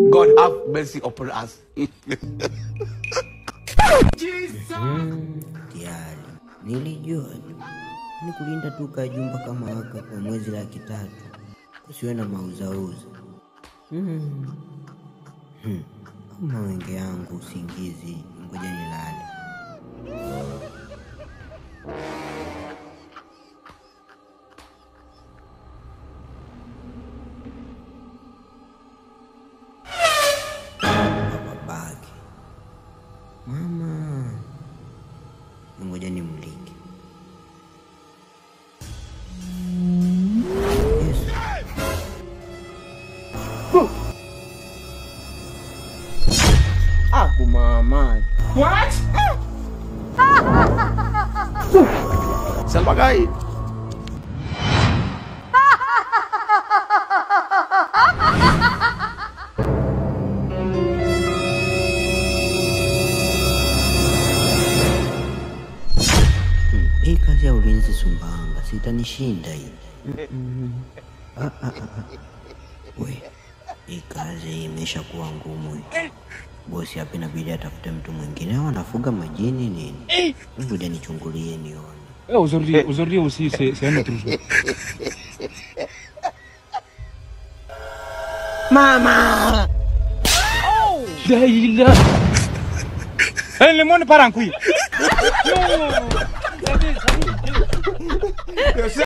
God have mercy upon us. Tayari nilijua tu ni kulinda tu kajumba kama haka kwa mwezi 300,000 kusiwe na mauzauza. Mawenge yangu usingizi, ngoja nilale. Babake, mama, ngoja nimlike. Yesu. Aku mama. What? Salvagai. Hii kazi ya ulinzi Sumbawanga sitanishinda hii. We, hii kazi imeshakuwa ngumu. Bosi hapa inabidi atafute mtu mwingine au anafuga majini nini? Ngoja nichungulie nione. Aujourd'hui aussi c'est un autre jour. Mama! Oh! La ilaha. Le monde part en couille. Non.